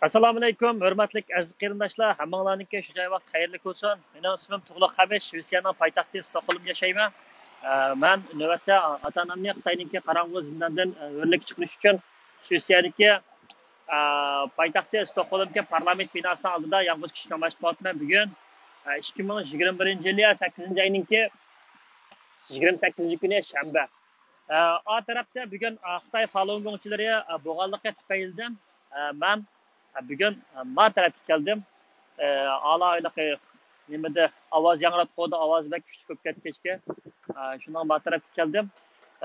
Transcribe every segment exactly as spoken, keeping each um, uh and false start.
ئەسسالامۇئەلەيكۇم، ھۆرمەتلىك ئەزىز قېرىنداشلار، ھەممىڭلارنىڭكى شۇ جاي ۋاقتى خەيرلىك بولسۇن. مېنىڭ ئىسمىم تۇغلۇق خەمىت، شىۋېتسىيەنىڭ پايتەختى ستوكھولمدا ياشايمەن. ئە، مەن نۆۋەتتە ئاتا-ئانامنى خىتاينىڭكى قاراڭغۇ زىنداندىن، ئە، ھۆرلۈككە چىقىرىش ئۈچۈن شىۋېتسىيەدىكى، ئە، پايتەختى ستوكھولمدىكى پارلامېنت بىناسىنىڭ ئالدىدا يالغۇز كىشىلىك نامايىش قىلىۋاتىمەن بۈگۈن. ئە، ئىككى مىڭ يىگىرمە بىرىنچى يىلى سەككىزىنچى ئاينىڭكى يىگىرمە سەككىزىنچى كۈنى شەنبە. ئە، ئا تەرەپتە بۈگۈن، ئە، خىتاي فالۇنگوڭچىلىرى، ئە، بولغانلىقى تۈپەيلىدىن، ئە، مەن، ئە، بۈگۈن، ئە، ما تەرەپكە كەلدىم. ئە، ئالا ھېلىقى نېمىدە ئاۋاز ياڭراپ قويدى، ئاۋازى بەك كۈچلۈك بولۇپ كەتكەچكە، ئە، شۇنىڭ ما تەرەپكە كەلدىم.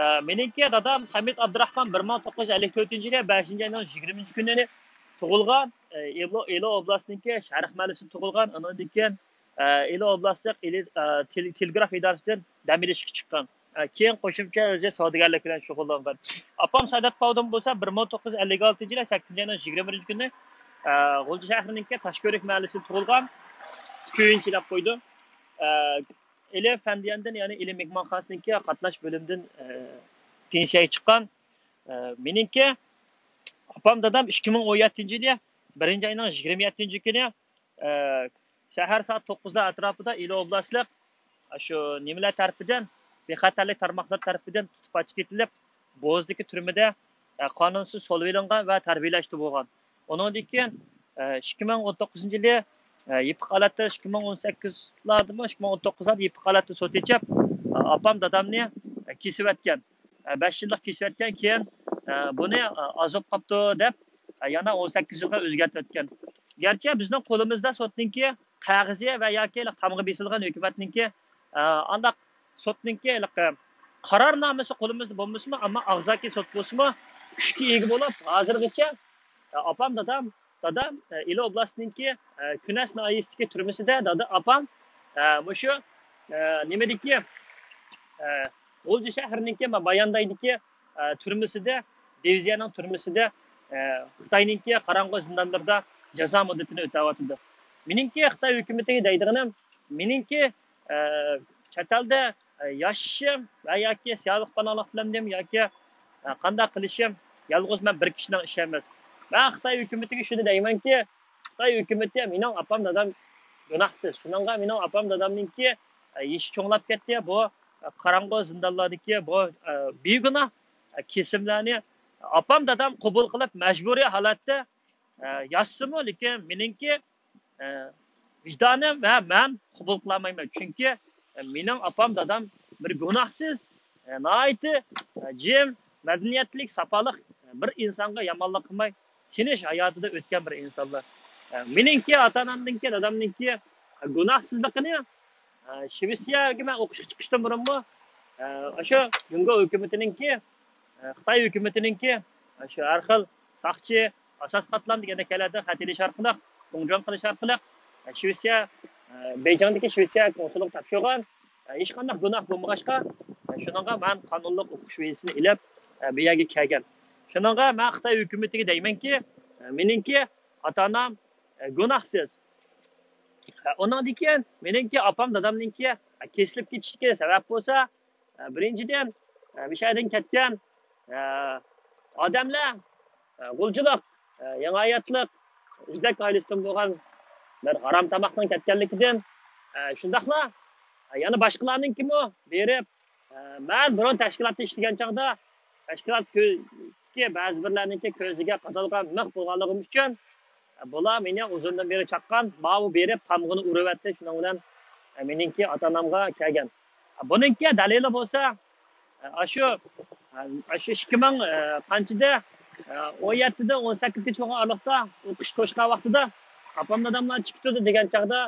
ئە، مېنىڭكى دادام خەمىت ئابدۇراخمان بىر مىڭ توققۇز يۈز ئەللىك تۆتىنچى يىلى بەشىنچى ئاينىڭ يىگىرمىنچى كۈنى تۇغۇلغان. ئە، ئىلى، ئىلى ئوبلاستىنىڭكى شەرق مەھەللىسىدە تۇغۇلغان. ئۇنىڭدىن كېيىن، ئە، ئىلى ئوبلاستلىق ئىلى، ئە، تېل-، تېلېگراف ئىدارىسىدىن دەم ئېلىشقا چىققان. ئە، كېيىن قوشۇمچە ئۆزى ساودىگەرلىك بىلەن شۇغۇللانغان. ئاپام سائادەت باۋۇدۇم بولسا بىر مىڭ توققۇز يۈز ئەللىك ئالتىنچى يىلى سەككىزىنچى ئاينىڭ يىگىرمە بىرىنچى كۈنى، ئە، غۇلجا شەھىرىنىڭكى تاشكۆۋرۈك مەھەللىسىدە تۇغۇلغان. كۆيۈنچى دەپ قويدۇم. ئە، ئىلى فەندىيەندىن، يەنى ئىلى مېھمانخانىسىنىڭكى قاتناش بۆلۈمىدىن، ئە، پېنسىيەگە چىققان. ئە، مېنىڭكى ئاپام دادام ئىككى مىڭ ئون يەتتىنچى يىلى بىرىنچى ئاينىڭ يىگىرمە يەتتىنچى كۈنى، ئە، سەھەر سائەت توققۇزلار ئەتراپىدا ئىلى ئوبلاستلىق، ئە، شۇ نېمىلەر تەرىپىدىن، بىخەتەرلىك تارماقلىرى تەرىپىدىن تۇتۇپ ئاچىقىپ كېتىلىپ، بوزدىكى تۈرمىدە، ئە، قانۇنسىز سولىۋېلىنغان ۋە تەربىيەلەشتە بولغان. ئۇنىڭدىن كېيىن، ئە، ئىككى مىڭ ئون توققۇزىنچى يىلى، ئە، يېپىق ھالەتتە، ئىككى مىڭ ئون سەككىزلاردىمۇ، ئىككى مىڭ ئون توققۇزلاردا يېپىق ھالەتتە سوت ئېچىپ، ئە، ئاپام دادامنى، ئە، كېسىۋەتكەن. ئە، بەش يىللىق كېسىۋەتكەن، كېيىن، ئە، بۇنى، ئە، ئازلاپ قاپتۇ دەپ، ئە، يەنە ئون سەككىز يىلغا ئۆزگەرتىۋەتكەن. گەرچە بىزنىڭ قولىمىزدا سوتنىڭكى قەغىزى ۋە ياكى تامغا بېسىلغان ھۆكۈمەتنىڭكى، ئە، ئانداق سوتنىڭكى ھېلىقى قارارنامىسى قولىمىزدا بولمىسىمۇ، ئەمما ئاغزاكى سوت بولسىمۇ، كۈچكە ئىگە بولۇپ، ھازىرغىچە، ئە، ئاپام، دادام، دادام، ئە، ئىلى ئوبلاستىنىڭكى، ئە، كۈنەس ناھىيەسىدىكى تۈرمىسىدە دادا، ئاپام، ئە، مۇشۇ، ئە، نېمىدىكى، ئە، غۇلجا شەھىرىنىڭكى، ما-، باياندايدىكى، ئە، تۈرمىسىدە، دىۋىزىيەنىڭ تۈرمىسىدە، ئە، خىتاينىڭكى قاراڭغۇ زىندانلىرىدا جازا مۇددىتىنى ئۆتەۋاتىدۇ. مېنىڭكى خىتاي ھۆكۈمىتىگە دەيدىغىنىم، مېنىڭكى، ئە، چەت ئەلدە، ئە، ياشىشىم ۋە ياكى سىياھلىق پاناھلىق تىلەمدىم ياكى، ئە، قانداق قىلىشىم يالغۇز مەن بىر كىشىنىڭ ئىشى ئەمەس. مەن خىتاي ھۆكۈمىتىگە شۇنى دەيمەنكى، خىتاي ھۆكۈمىتى مېنىڭ ئاپام دادام گۇناھسىز. شۇنىڭغا مېنىڭ ئاپام دادامنىڭكى، ئە، يېشى چوڭلاپ كەتتى. بۇ، ئە، قاراڭغۇ زىندانلاردىكى بۇ، ئە، بىگۇناھ، ئە، كېسىملەرنى ئاپام دادام قوبۇل قىلىپ مەجبۇرىي ھالەتتە، ئە، ياتسىمۇ، لېكىن مېنىڭكى، ئە، ۋىجدانىم ۋە مەن قوبۇل قىلالمايمەن. چۈنكى، ئە، مېنىڭ ئاپام دادام بىر گۇناھسىز، ئە، ناھايىتى، ئە، جىم، مەدەنىيەتلىك، ساپالىق، ئە، بىر ئىنسانغا يامانلىق قىلماي، تىنچ ھاياتىدا ئۆتكەن بىر ئىنسانلار. ئە، مېنىڭكى، ئاتا-ئانامنىڭكى، دادامنىڭكى، ئە، گۇناھسىزلىقىنى، ئە، شىۋېتسىيەگە مەن ئوقۇشقا چىقىشتىن بۇرۇنمۇ، ئە، ئاشۇ جۇڭگو ھۆكۈمىتىنىڭكى، ئە، خىتاي ھۆكۈمىتىنىڭكى، ئە، شۇ ھەر خىل ساقچى، ئاساسىي قاتلام دېگەندەك يەرلەردە خەت ئېلىش ئارقىلىق، گۇڭجۇاڭ قىلىش ئارقىلىق، ئە، شىۋېتسىيە، ئە، بېيجىڭدىكى شىۋېتسىيە كونسۇلىغا تاپشۇرغان. ئە، ھېچقانداق گۇناھ بولمىغاچقا، ئە، شۇنىڭغا مەن قانۇنلۇق ئوقۇش ۋىزىسىنى ئېلىپ، ئە، بۇ يەرگە كەلگەن. شۇنىڭغا مەن خىتاي ھۆكۈمىتىگە دەيمەنكى، ئە، مېنىڭكى ئاتا-ئانام، ئە، گۇناھسىز. ئە، ئۇنىڭدىن كېيىن مېنىڭكى ئاپام دادامنىڭكى، ئە، كېسىلىپ كېتىشىگە سەۋەب بولسا، ئە، بىرىنچىدىن، ئە، مۇشۇ يەردىن كەتكەن، ئە، ئادەملەر، ئە، غۇلجىلىق، ئە، يېڭى ھاياتلىق، ئۆزبەك ئائىلىسىدىن بولغان بىر ھارام تاماقنىڭ كەتكەنلىكىدىن، ئە، شۇنداقلا، ئە، يەنە باشقىلارنىڭكىمۇ بېرىپ، ئە، مەن بۇرۇن تەشكىلاتتا ئىشلىگەن چاغدا تەشكىلات كۆ-، بەزى بىرلەرنىڭكى كۆزىگە قادالغان مىخ بولغانلىقىم ئۈچۈن، بۇلار مېنى ئۇزۇندىن بېرى چاققان، ماۋۇ بېرىپ تامغىنى ئۇرۇۋەتتى، شۇنىڭ بىلەن، ئە، مېنىڭكى ئاتا-ئانامغا كەلگەن. بۇنىڭكى دەلىلى بولسا، ئە، ئاشۇ، ئە، ئاشۇ ئىككى مىڭ، ئە، قانچىدە، ئە، ئون يەتتىدىن ئون سەككىزگىچە بولغان ئارىلىقتا ئوقۇش توشقان ۋاقتىدا ئاپام داداملار چىقىپ تۇردى دېگەن چاغدا،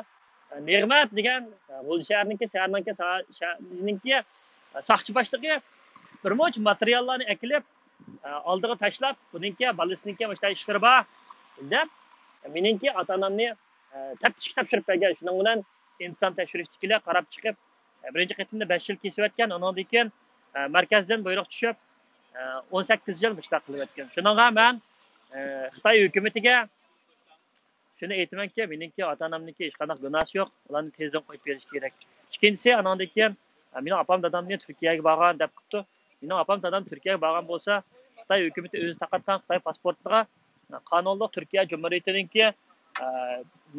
ئە، نېغمەت دېگەن، ئە، غۇلجا شەھىرىنىڭكى، شەھەرنىڭكى، شەھەرنىڭكى، ئە، ساقچى باشلىقى بىر مۇنچە ماتېرىياللارنى ئەكېلىپ، ئە، ئالدىغا تاشلاپ، بۇنىڭكى بالىسىنىڭكى مۇشۇنداق ئىشلىرى بار دەپ، مېنىڭكى ئاتا-ئانامنى، ئە، تەپتىشكە تاپشۇرۇپ بەرگەن. شۇنىڭ بىلەن ئىنتىزام تەكشۈرۈشتىكىلەر قاراپ چىقىپ، ئە، بىرىنچى قېتىمدا بەش يىل كېسىۋەتكەن. ئۇنىڭدىن كېيىن، ئە، مەركەزدىن بۇيرۇق چۈشۈپ، ئە، ئون سەككىز يىل مۇشۇنداق قىلىۋەتكەن. شۇنىڭغا مەن، ئە، خىتاي ھۆكۈمىتىگە شۇنى ئېيتىمەنكى، مېنىڭكى ئاتا-ئانامنىڭكى ھېچقانداق گۇناھسى يوق. ئۇلارنى تېزدىن قويۇپ بېرىش كېرەك. ئىككىنچىسى، ئاناندىن كېيىن، ئە، مېنىڭ ئاپام دادامنى تۈركىيەگە بارغان دەپ قىپتۇ. مېنىڭ ئاپام دادام تۈركىيەگە بارغان بولسا، خىتاي ھۆكۈمىتى ئۆزى تارقاتقان خىتاي پاسپورتىغا، قانۇنلۇق تۈركىيە جۇمھۇرىيىتىنىڭكى، ئە،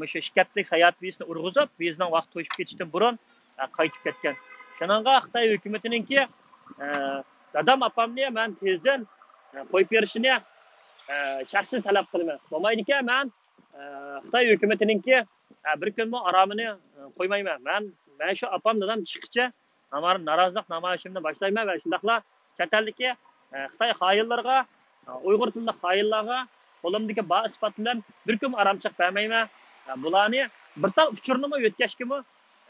مۇشۇ ئىككى ھەپتىلىك ساياھەت ۋىزىسىنى ئۇرغۇزۇپ، ۋىزىنىڭ ۋاقتى توشۇپ كېتىشتىن بۇرۇن، ئە، قايتىپ كەتكەن. شۇنىڭغا خىتاي ھۆكۈمىتىنىڭكى، ئە، دادام ئاپامنى مەن تېزدىن، ئە، قويۇپ بېرىشىنى، ئە، شەخسىي تەلەپ قىلىمەن. بولمايدىكەن، مەن، ئە، خىتاي ھۆكۈمىتىنىڭكى، ئە، بىر كۈنمۇ ئارامىنى، ئە، قويمايمەن. مەن، مەن شۇ ئاپام دادام چىققىچە نارازىلىق نامايىشىمنى باشلايمەن ۋە شۇنداقلا چەت ئەلدىكى، ئە، خىتاي خائىنلىرىغا، ئە، ئۇيغۇر تىللىق خائىنلارغا قولۇمدىكى بار ئىسپات بىلەن بىر كۈن ئارامچىلىق بەرمەيمەن. ئە، بۇلارنى بىر تال ئۇچۇرنىمۇ يۆتكەشكىمۇ،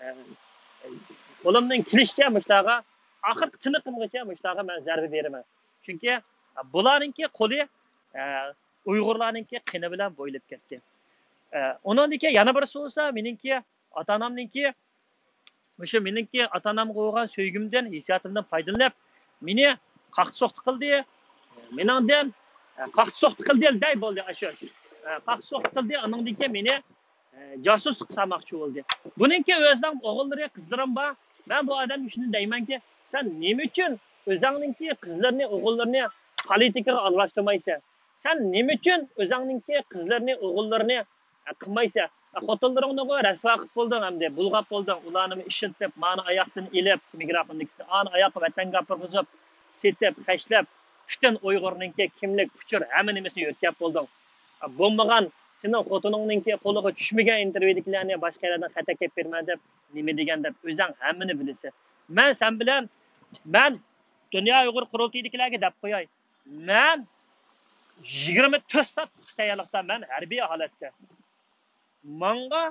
ئە، قولۇمدىن كېلىشىچە مۇشۇلارغا ئاخىرقى تىنىقىمغىچە مۇشۇلارغا مەن زەربە بېرىمەن. چۈنكى، ئە، بۇلارنىڭكى قولى، ئە، ئۇيغۇرلارنىڭكى قېنى بىلەن بويىلىپ كەتكەن. ئە، ئۇنىڭدىن كېيىن يەنە بىرسى بولسا، مېنىڭكى ئاتا-ئانامنىڭكى، مۇشۇ مېنىڭكى ئاتا-ئانامغا بولغان سۆيگۈمدىن، ھېسسىياتىمدىن پايدىلىنىپ، مېنى قاقتى-سوقتى قىلدى. مېنىڭدىن، ئە، قاقتى-سوقتى قىلدى دەي بولدى، ئاشۇ. ئە، قاقتى-سوقتى قىلدى، ئانىڭدىن كېيىن مېنى، ئە، جاسۇسلۇق سالماقچى بولدى. بۇنىڭكى ئۆزىنىڭ ئوغۇللىرى، قىزلىرىم بار. مەن بۇ ئادەمگە شۇنى دەيمەنكى، سەن نېمە ئۈچۈن ئۆزۈڭنىڭكى قىزلىرىنى، ئوغۇللىرىنى پولىتىكىغا ئارىلاشتۇرمايسەن؟ سەن نېمە ئۈچۈن ئۆزۈڭنىڭكى قىزلىرىنى، ئوغۇللىرىنى، ئە، قىلمايسەن؟ ئە، خوتۇنلىرىڭنىغۇ رەسۋا قىلىپ بولدۇڭ ئەمدى، بۇلغاپ بولدۇڭ. ئۇلارنىمۇ ئىشلىتىپ، مانا ئاياقتىن ئېلىپ، مىگرافوندىكىسىنى ئانا ئاياققا ۋەتەنگە ئاپىرغۇزۇپ، سېتىپ، خەجلەپ، پۈتۈن ئۇيغۇرنىڭكى كىملىك، ئۇچۇر، ھەممە نېمىسىنى يۆتكەپ بولدۇڭ. ئە، بولمىغان، سېنىڭ خوتۇنۇڭنىڭكى قولىغا چۈشمىگەن ئىنتېرۋيۇدىكىلەرنى باشقا يەردىن خەت ئەكەپ بېرىمەن دەپ، نېمە دېگەن دەپ، ئۆزۈڭ ھەممىنى بىلىسەن. مەن سەن بىلەن، مەن دۇنيا ئۇيغۇر قۇرۇلتىيىدىكىلەرگە دەپ قوياي. مەن يىگىرمە تۆت سائەت تۇتۇش تەييارلىقتا، مەن ھەربىي ھالەتتە. ماڭا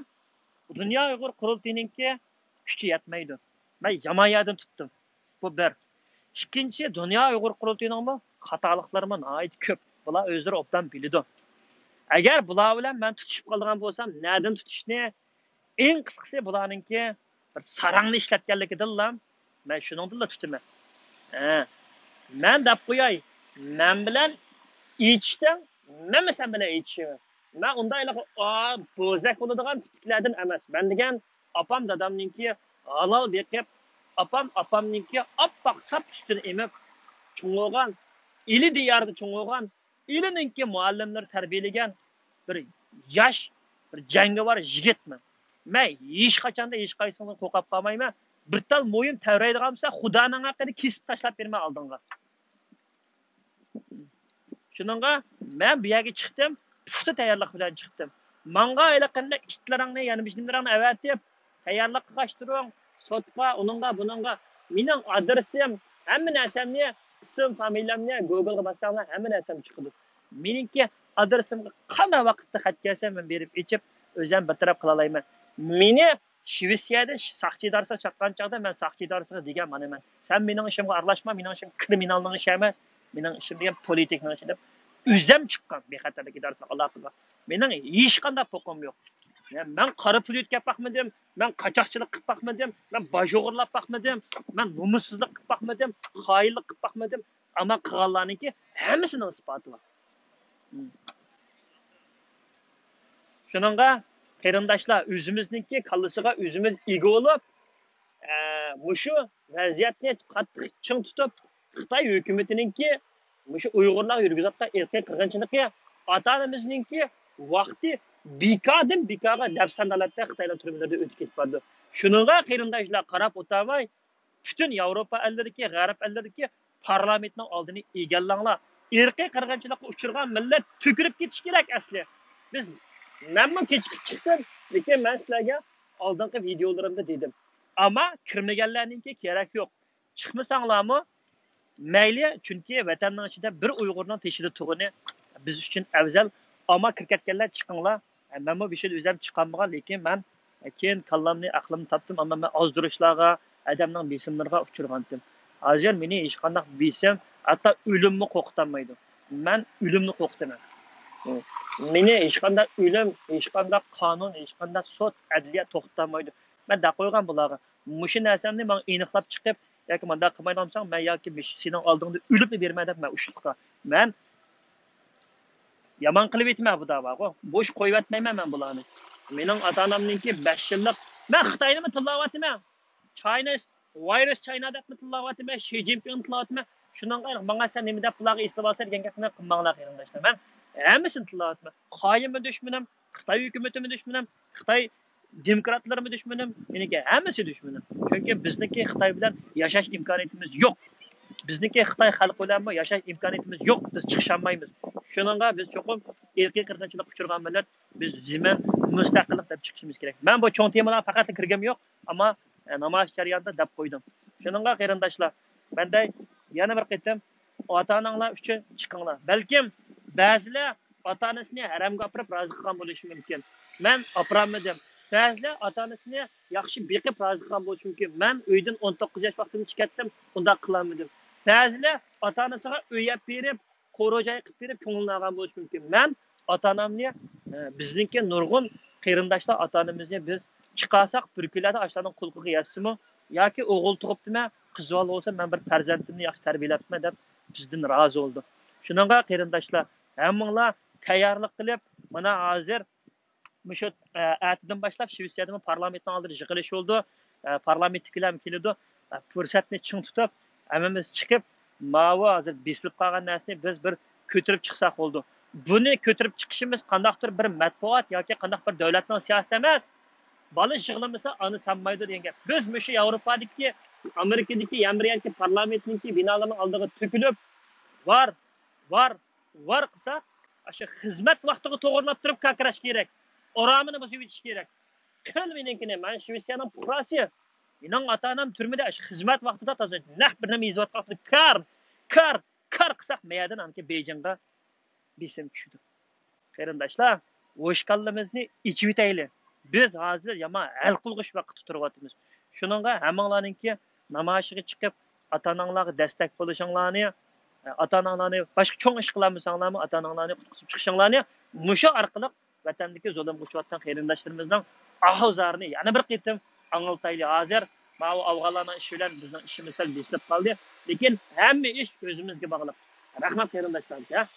دۇنيا ئۇيغۇر قۇرۇلتىيىنىڭكى كۈچى يەتمەيدۇ. مەن يامان يەردىن تۇتتۇم. بۇ بىر. ئىككىنچى، دۇنيا ئۇيغۇر قۇرۇلتىيىنىڭمۇ خاتالىقلىرىمۇ ناھايىتى كۆپ. بۇلار ئۆزلىرى ئوبدان بىلىدۇ. ئەگەر بۇلار بىلەن مەن تۇتۇشۇپ قالىدىغان بولسام، نەدىن تۇتۇشنى، ئەڭ قىسقىسى، بۇلارنىڭكى بىر ساراڭنى ئىشلەتكەنلىكىدىنلا مەن شۇنىڭدىنلا تۇتىمەن. ھە، مەن دەپ قوياي، مەن بىلەن ئېچىشتىڭ، مەنمۇ سەن بىلەن ئېچىشىمەن. مەن ئۇنداق ھېلىقى، ئا، بوزەك بولىدىغان تىپتىكىلەردىن ئەمەس. مەن دېگەن ئاپام دادامنىڭكى ھالال بېقىپ، ئاپام ئاپامنىڭكى ئاپئاق ساپ سۈتىنى ئېمىپ چوڭ بولغان، ئىلى دىيارىدا چوڭ بولغان، ئىلىنىڭكى مۇئەللىملىرى تەربىيەلىگەن بىر ياش، بىر جەڭگىۋار يىگىتمەن. مەن ھېچقاچاندا ھېچقايسىڭىزدىن قورقۇپ قالمايمەن. بىر تال مويۇم تەۋرەيدىغان بولسا، خۇدانىڭ ھەققىدە كېسىپ تاشلاپ بېرىمەن ئالدىڭغا. شۇنىڭغا مەن بۇ يەرگە چىقتىم، پۇختا تەييارلىق بىلەن چىقتىم. ماڭغا ھېلىقىندەك ئىتلىرىڭنى، يەنە مۇشۇ نېمىلىرىڭنى ئەۋەتىپ، تەييارلىق قىلغاچ تۇرۇڭ، سوتقا، ئۇنىڭغا، بۇنىڭغا. مېنىڭ ئادرېسىم، ھەممە نەرسەمنى، ئىسىم، فامىلەمنى گوگلغا باسساڭلار، ھەممە نەرسەم چىقىدۇ. مېنىڭكى ئادرېسىمغا قانداق ۋاقىتتا خەت كەلسە، مەن بېرىپ ئېچىپ، ئۆزۈم بىر تەرەپ قىلالايمەن. مېنى شىۋېتسىيەدە ساقچى ئىدارىسىغا چاققان چاغدا مەن ساقچى ئىدارىسىغا دېگەن مانا مەن، سەن مېنىڭ ئىشىمغا ئارىلاشما، مېنىڭ ئىشىم كرىمىنالنىڭ ئىشى ئەمەس، مېنىڭ ئىشىم دېگەن پولىتىكنىڭ ئىشى دەپ، ئۆزۈم چىققان بىخەتەرلىك ئىدارىسىغا ئالاقىغا. مېنىڭ ھېچقانداق ھوقۇقۇم يوق. يا، مەن قارا پۇل يۆتكەپ باقمىدىم، مەن قاچاقچىلىق قىلىپ باقمىدىم، مەن باج ئوغرىلاپ باقمىدىم، مەن نومۇسسىزلىق قىلىپ باقمىدىم، خائىنلىق قىلىپ باقمىدىم. ئەمما قىلغانلارنىڭكى ھەممىسىنىڭ ئىسپاتى بار. شۇنىڭغا قېرىنداشلار، ئۆزىمىزنىڭكى كاللىسىغا ئۆزىمىز ئىگە بولۇپ، ئە، مۇشۇ ۋەزىيەتنى قاتتىق چىڭ تۇتۇپ، خىتاي ھۆكۈمىتىنىڭكى مۇشۇ ئۇيغۇرلارغا يۈرگۈزۈۋاتقان ئىرقىي قىرغىنچىلىقى، ئاتا-ئانىمىزنىڭكى ۋاقتى بىكاردىن بىكارغا دەپسەندە ھالەتتە خىتايلار تۈرمىلىرىدە ئۆتۈپ كېتىپ بارىدۇ. شۇنىڭغا قېرىنداشلار قاراپ ئولتۇرماي، پۈتۈن ياۋروپا ئەللىرىدىكى، غەرب ئەللىرىدىكى پارلامېنتنىڭ ئالدىنى ئىگىلەڭلار. ئىرقىي قىرغىنچىلىققا ئۇچرىغان مىللەت تۆكۈلۈپ كېتىشى كېرەك ئەسلى. بىز، مەنمۇ كېچىكىپ چىقتىم، لېكىن مەن سىلەرگە ئالدىنقى ۋىدىيولىرىمدا دېدىم. ئەمما كىرمىگەنلەرنىڭكى كېرەك يوق. چىقمىساڭلارمۇ مەيلى، چۈنكى ۋەتەننىڭ ئىچىدە بىر ئۇيغۇرنىڭ تېشىدا تۇرغىنى بىز ئۈچۈن ئەۋزەل. ئەمما كىرىپ كەتكەنلەر چىقىڭلار. مەنمۇ بېشىدا ئۆزۈم چىقالمىغان، لېكىن مەن كېيىن كاللامنى، ئەقلىمنى تاپتىم، ئەمما مەن ئازدۇرۇشلارغا، ئادەمنىڭ بېسىملىرىغا ئۇچرىغانتىم. ھازىر مېنى ھېچقانداق بېسىم، ھەتتا ئۆلۈممۇ قورقۇتالمايدۇ. مەن ئۆلۈمنى قورقۇتىمەن. مېنى ھېچقانداق ئۆلۈم، ھېچقانداق قانۇن، ھېچقانداق سوت، ئەدلىيە توختىتالمايدۇ. مەن دەپ قويغان بۇلارغا، مۇشۇ نەرسەمنى ماڭا ئېنىقلاپ چىقىپ، ياكى مۇنداق قىلمايدىغان بولساڭ، مەن ياكى مۇشۇ سېنىڭ ئالدىڭدا ئۆلۈپلا بېرىمەن دەپ مەن ئۇچتۇققا. مەن يامان قىلىۋېتىمەن بۇ داۋاغۇ. بوش قويۇۋەتمەيمەن مەن بۇلارنى. مېنىڭ ئاتا-ئانامنىڭكى بەش يىللىق، مەن خىتاينىمۇ تىللاۋاتىمەن. چاينا ۋايرۇس چاينا دەپمۇ تىللاۋاتىمەن، شى جىنپىڭنى تىللاۋاتىمەن. شۇنىڭغا ماڭا سەن نېمە دەپ بۇلارغا ئېسىلىۋالسا دېگەن گەپنى قىلماڭلار قېرىنداشلار. مەن ھەممىسىنى تىللاۋاتىمەن. خايىنمۇ دۈشمىنىم، خىتاي ھۆكۈمىتىمۇ دۈشمىنىم، خىتاي دېموكراتلىرىمۇ دۈشمىنىم، مېنىڭكى ھەممىسى دۈشمىنىم. چۈنكى بىزنىڭكى خىتاي بىلەن ياشاش ئىمكانىيىتىمىز يوق. بىزنىڭكى خىتاي خەلقى بىلەنمۇ ياشاش ئىمكانىيىتىمىز يوق. بىز چىقىشالمايمىز. شۇنىڭغا بىز چوقۇم ئىرقىي قىرغىنچىلىققا ئۇچرىغان مىللەت، بىز زېمىن مۇستەقىللىق دەپ چىقىشىمىز كېرەك. مەن بۇ چوڭ تېمىلارغا پەقەتلا كىرگەنم يوق، ئەمما، ئە، نامايىش جەريانىدا دەپ قويدۇم. شۇنىڭغا قېرىنداشلار، مەندە يەنە بىر قېتىم ئاتا-ئاناڭلار ئۈچۈن چىقىڭلار. بەلكىم بەزىلەر ئاتا-ئانىسىنى ھەرەمگە ئاپىرىپ رازى قىلغان بولۇشى مۇمكىن. مەن ئاپىرالمىدىم. بەزىلەر ئاتا-ئانىسىنى ياخشى بېقىپ رازى قىلغان بولۇشى مۇمكىن. مەن ئۆيدىن ئون توققۇز ياش ۋاقتىمدا چىقىپ كەتتىم، ئۇنداق قىلالمىدىم. بەزىلەر ئاتا-ئانىسىغا ئۆي ئەپ بېرىپ، قورۇ جاي قىلىپ بېرىپ كۆڭلىنى ئالغان بولۇشى مۇمكىن. مەن ئاتا-ئانامنى، ئە، بىزنىڭكى نۇرغۇن قېرىنداشلار ئاتا-ئانىمىزنى بىز چىقارساق، بىر كۈنلەردە ئاشۇلارنىڭ قۇلىقىغا يەتسىمۇ، ياكى ئوغۇل تۇغۇپتىمەن، قىز بالا بولسا مەن بىر پەرزەنتىمنى ياخشى تەربىيەلەپتىمەن دەپ بىزدىن رازى بولىدۇ. شۇنىڭغا قېرىنداشلار، ھەممىڭلار تەييارلىق قىلىپ، مانا ھازىر مۇشۇ، ئە، ئەتىدىن باشلاپ شىۋېتسىيەدىمۇ پارلامېنتنىڭ ئالدىدا يىغىلىش بولىدۇ. ئە، پارلامېنتتىكىلەرمۇ كېلىدۇ. ئە، پۇرسەتنى چىڭ تۇتۇپ، ھەممىمىز چىقىپ، ماۋۇ ھازىر بېسىلىپ قالغان نەرسىنى بىز بىر كۆتۈرۈپ چىقساق بولىدۇ. بۇنى كۆتۈرۈپ چىقىشىمىز قانداقتۇر بىر مەتبۇئات ياكى قانداق بىر دۆلەتنىڭ سىياسىتى ئەمەس. بالا يىغلىمىسا، ئانا سانمايدۇ دېگەن گەپ. بىز مۇشۇ ياۋروپادىكى، ئامېرىكىدىكى، يەنە بىر يەركى پارلامېنتنىڭكى بىنالىرىنىڭ ئالدىغا تۆكۈلۈپ، ۋار، ۋار، ۋار قىلساق، ئاشۇ خىزمەت ۋاقتىغا توغرىلاپ تۇرۇپ كاكىراش كېرەك. ئورامىنى بۇزۇۋېتىش كېرەك. قىل مېنىڭكىنى، مەن شىۋېتسىيەنىڭ پۇقراسى. مېنىڭ ئاتا-ئانام تۈرمىدە، ئاشۇ خىزمەت ۋاقتىدا تازا نەق بىر نېمە يېزىۋاتقان ۋاقتىدا كار، كار، كار قىلساق، مەيەردىن ئانىكى بېيجىڭغا بېسىم چۈشىدۇ. قېرىنداشلار، ھوش كاللىمىزنى ئېچىۋېتەيلى. بىز ھازىر يامان ھەل قىلغۇچ ۋاقىتتا تۇرۇۋاتىمىز. شۇنىڭغا ھەممىڭلارنىڭكى نامايىشىغا چىقىپ، ئاتا-ئاناڭلارغا دەستەك بولۇشۇڭلارنى، ئاتا-ئاناڭلارنى باشقا چوڭ ئىش قىلالمىساڭلارمۇ، ئاتا-ئاناڭلارنى قۇتقۇزۇپ چىقىشىڭلارنى، مۇشۇ ئارقىلىق ۋەتەندىكى زۇلۇمغا ئۇچراۋاتقان قېرىنداشلىرىمىزنىڭ ئاھۇ-زارىنى يەنە بىر قېتىم ئاڭلىتايلى. ھازىر ماۋۇ ئافغانلارنىڭ ئىشى بىلەن بىزنىڭ ئىشىمىز سەل بېسىلىپ قالدى. لېكىن ھەممە ئىش ئۆزىمىزگە باغلىق. رەھمەت قېرىنداشلار، ھە؟